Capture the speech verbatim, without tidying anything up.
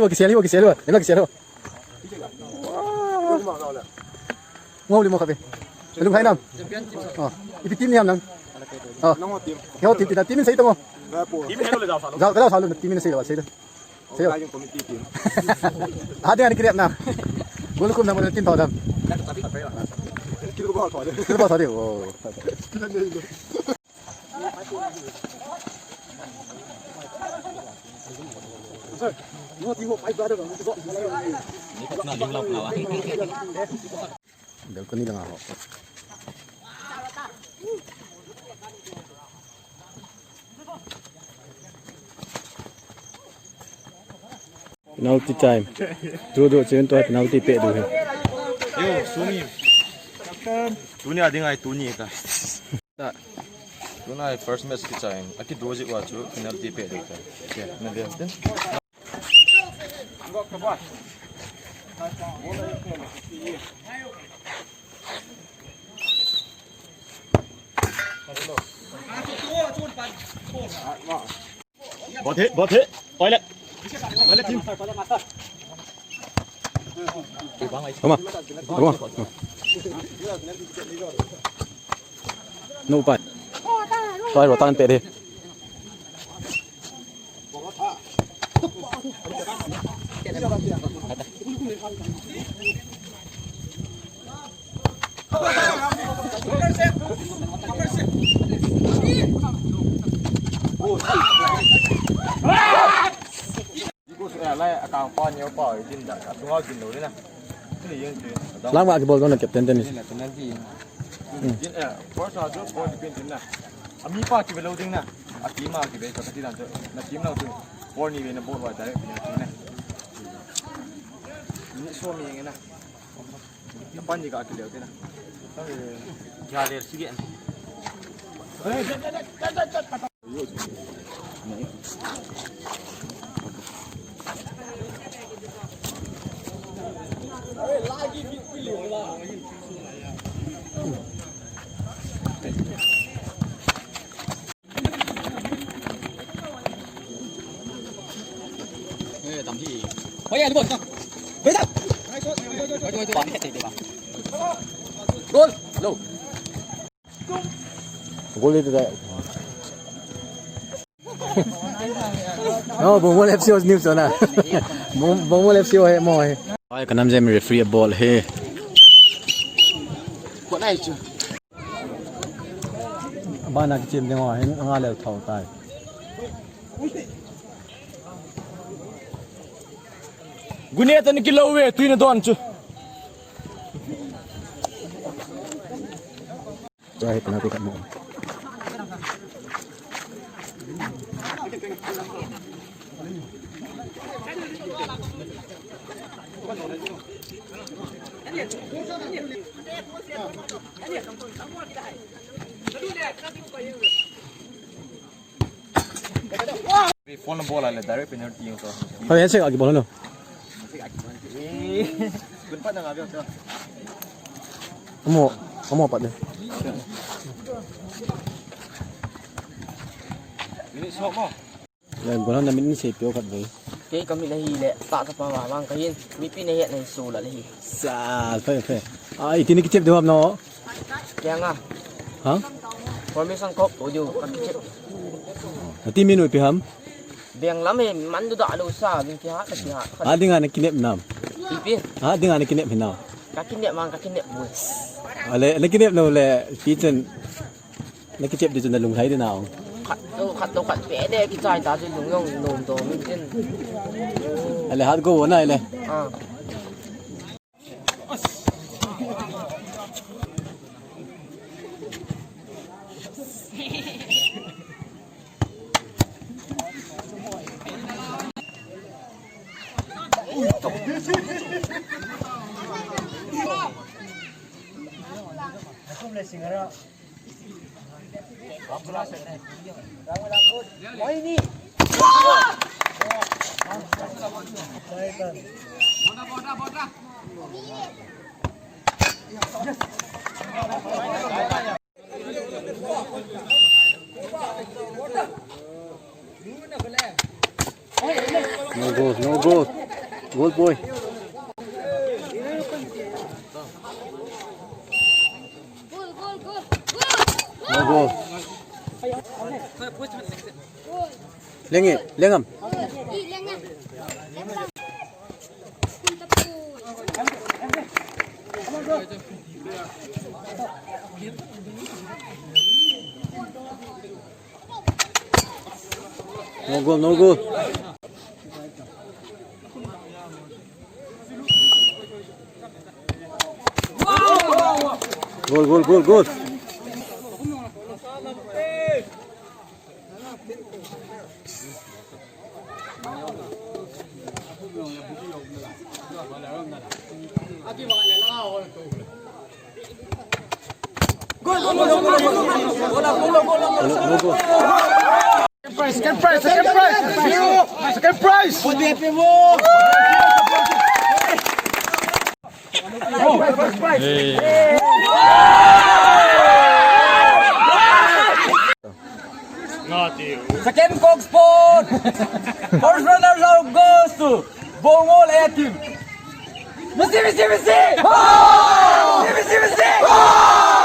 Kisel hi, kisel hi, kisel hi. Ngau li mo khabe. Lunghai nam. Oh, ipi team ni ham nang. Oh. Keiho team tina team in sei to mo. Team hello le jao sa lo. Jao, ka jao sa lo team in sei lo sei lo. Sei lo. Hadi ani kirep na. Gol kum na mo team to dam. Kilo ba sa de. Kilo ba sa de. Oh. Balcony lang ako. Penalty time. Dudu chen to penalty pe du he. Yo, sumi. Tuni ading ai tuni ka. Tuna first match kichai, akidraw jeh uva chu penalty pe ding tai. Okay, na ve tin. Bot he, bot he. Toilet. Toilet team. Come on. Come on. No pa. Toilet tan pe de. Lang ma kibol dona captain tenis. Din, eh, first half chu ball depend din na. Ami pa kibe lo ding na. A team a kibe ka ti dan chu. Na team lo chu. Ball ni be na ball wa direct na. Ni so mi nge na. Japan ni ka kile na. Kya le sige. Goal. Low. Goal itu dah. Oh, Bongmol F C was news na. Bong-, Bongmol F C was mo he. Ai, kanam jam referee ball he. Bana kichim ding ho, hin nga lel thau tai. Gune tan kilo ve, tuina don chu. Chua hi penalty khat mo. Phone ball a le direct penalty yung to. Hoi, ese aki bol no. Kun pa na nga biyo to. Amo, amo pa de. Minute so mo. Le gol na minute se pio khat bol. Kei ka min ahi le, ta ka pa ma mang ka hin. Mipi na het na hi su la le hi. Sa, phai, phai. Ai, tini kichep de ham no. Kya nga? Ha? Formation kop, audio, ka kichep. Ati minu ipi ham? Beng lam he, man du da lo sa, beng kiha, ka kiha. Ha, dinga na kinep nam. Ipi? Ha, dinga na kinep hinam. Ka kinep mang, ka kinep boy. Ale, na kinep no le, pichen. Na kichep di chu na lunglhai di na. Khat to, khat to, khat pe de, kichai ta chu lung yong, nom to, min chin. Ale, hat go na, ale. Ah. No goal, no goal. Goal boy. No goal. Lengi, lengam. No goal, no goal. Goal, goal, goal, goal. Goal, goal, goal, goal, goal, goal, goal. Second prize, second prize, second prize. Second prize. Second Coke Sport. First runner-up goes to Bongol A team. Masi, masi, masi. Masi, masi, masi.